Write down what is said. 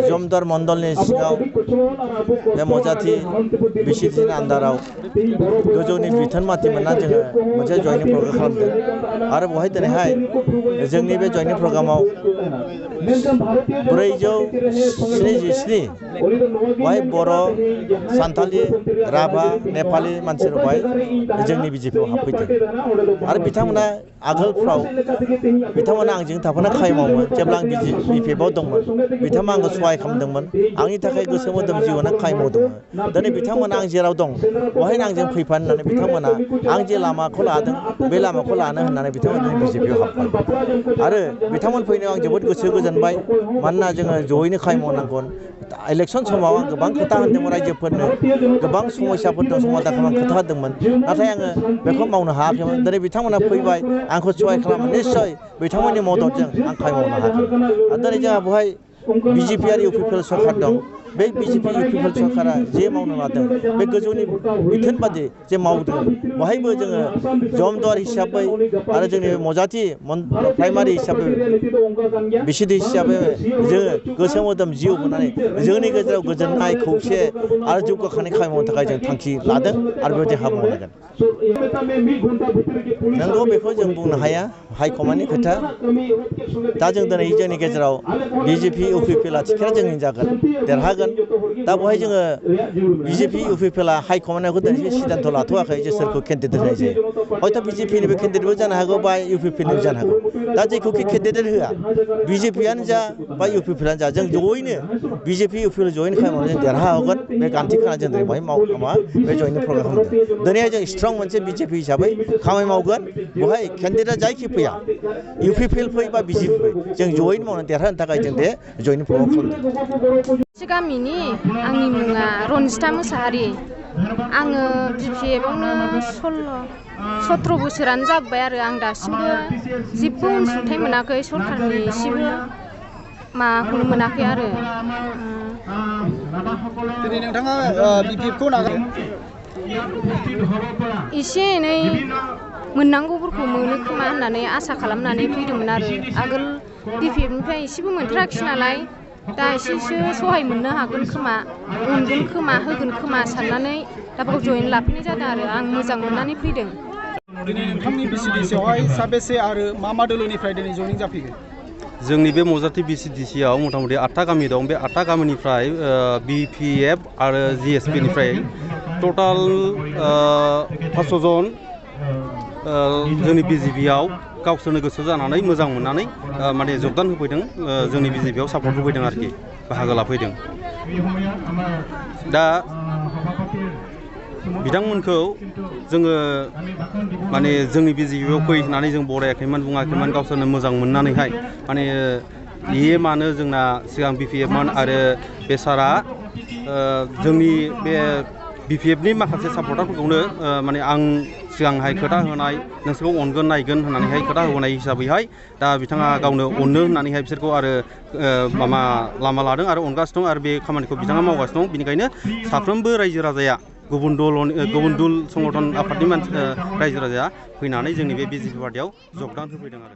जमदार मण्डलनि सिङाव बे मजाथि बिसिटिनि आन्दाराव गोजौनि बिथोन माथि मोनना जोङो मोनसे जयनिं प्रग्राम खालामदों आरो बहाय दिनैहाय जोंनि बे जयनिं प्रग्रामाव 467 बहाय बर' सान्थालि राभा नेपालि मानसिफोर बहाय जोंनि बिजेपिआव हाबफैदों आरो बिथांमोना आगोलफ्राव बिथांमोना आंजों थाफाना खामानि मावोमोन जेब्ला आं बिपिएफआव दंमोन बिथांमोना आंखौ सहाय खालामदोंमोन आंनि थाखाय गोसो मोदोम जिउआनो खामानि मावदोंमोन दिनै बिथांमोना आं जेराव दं बहायनो आंजों फैफानो होननानै बिथांमोना आं जे लामाखौ लादों बे लामाखौ लानो होननानै बिथांमोना बिजेपिआव हाबबाय आरो बिथांमोन फैनायाव आं जोबोद गोसो गोजोनबाय मानोना जोङो जयैनो खामानि मावनांगोन इलेक्शन समाव आं गोबां खोथा होदोंमोन रायजोफोरनो गोबां समस्याफोर दं समाधान खालामनो खोथा होदोंमोन नाथाय आङो बेखौ मावनो हायाखैमोन दिनै बिथांमोना फैबाय आंखौ सहाय खालामो निस्सय बिथांमोननि मददजों आं खामानि मावनो हागोन आरो दिनै जोंहा बेवहाय बिजेपि आरो इउपिपिएल सरकार दं बे बिजेपि इउपिपिएल सरकारा जे मावनो लादों बे गोजौनि बिथोन बादि जे मावदों बहायबो जोङो जमदुवार हिसाबै आरो जोंनि मजाथि प्राइमारि हिसाबै बिसिडि हिसाबै जोङो गोसो मोदोम जिउ होनानै जोंनि गेजेराव गोजोननाय खौसे आरो जौगाखांनाय खामानि मावनो थाखाय जों थांखि लादों आरो बेबायदि हाबा मावनांगोन नंगौ बेखौ जों बुंनो हाया हाइकमान्डनि खोथा दा जों दिनै जोंनि गेजेराव बिजेपि इउपिपिएलआ थिखिना जोंनि जागोन देरहागोन दा बेवहाय जोङो बिजेपि इउपिपिएलआ हाइकमान्डखौ दिनैसिम सिद्धान्त लाथ'वाखै जे सोरखौ केन्डिडेट होनाय जायो हयथ' बिजेपिनिबो केन्डिडेटबो जानो हागौ बा इउपिपिएलनिबो जानो हागौ दा जेखौखि केन्डिडेट होआ बिजेपिआनो जा बा इउपिपिएलआनो जा जों जयैनो बिजेपि इउपिपिएल जयैनो खामानि मावनानै जों देरहाहोगोन बे गान्थि खाना जों दिनै बेवहाय बे जयैनो प्रग्राम खालामदों दिनैहाय जों स्ट्रं मोनसे बिजेपि हिसाबै खामानि मावगोन बेवहाय केन्डिडेट जायखि फैया इउपिपिएल फै बा बिजेपि फै जों जयैनो मावनानै देरहानो थाखाय जों बे जयैनो प्रग्राम खालामदों गामिनि आंनि मुङा रनजिता मोसाहारि आङो बिपिएफआवनो 17 बोसोरानो जाबाय आरो आं दासिमबो जेबो अनसुंथाइ मोनाखै सरकारनि एसेबो माखौनो मोनाखै आरो दिनै नोंथाङा बिपिएफखौ नागार एसे एनै मोननांगौफोरखौ मोनो खोमा होननानै आसा खालामनानै फैदोंमोन आरो आगोल बिपिएफनिफ्राय एसेबो मोनथाराखिसै नालाय दा एसेसो सहाय मोननो हागोन खोमा अनगोन खोमा होगोन खोमा साननानै दा बेखौ जयेन लाफैनाय जादों आरो आं मोजां मोननानै फैदों दिनै नोंथांनि बिसिडिसिआवहाय साबेसे आरो मा धोरोमनिफ्राय दिनै जयनिं जाफैगोन जोंनि बे मजाथि बिसिडिसिआव मथा-मथि 8टा गामि दं बे 8टा गामिनिफ्राय बिपिएफ आरो जिएसपिनिफ्राय टटाल 500 जन जोंनि बिजेपिआव गावसोरनो गोसो जानानै मोजां मोननानै माने जगदान होफैदों जोंनि बिजेपिआव सापर्ट होफैदों आरोखि बाहागो लाफैदों दा बिथांमोनखौ जोङो माने जोंनि बिजेपिआव फै होननानै जों बरायाखैमोन बुङाखैमोन गावसोरनो मोजां मोननानैहाय माने बियो मानो जोंना सिगां बिपिएफमोन आरो बे सारा जोंनि बे बिपिएफनि माखासे सापर्टारफोरखौनो माने आं सिगांहाय खोथा होनाय नोंसोरखौ अनगोन नायगोन होननानैहाय खोथा होनाय हिसाबैहाय दा बिथाङा गावनो अननो होननानैहाय बिसोरखौ आरो लामा लादों आरो अनगासिनो दं आरो बे खामानिखौ बिथाङा मावगासिनो दं बेनिखायनो साफ्रोमबो रायजो राजाया गुबुन दल संगठन आफादनि रायजो राजाया फैनानै जोंनि बे बिजेपि पार्टियाव जगदान होफैदों आरो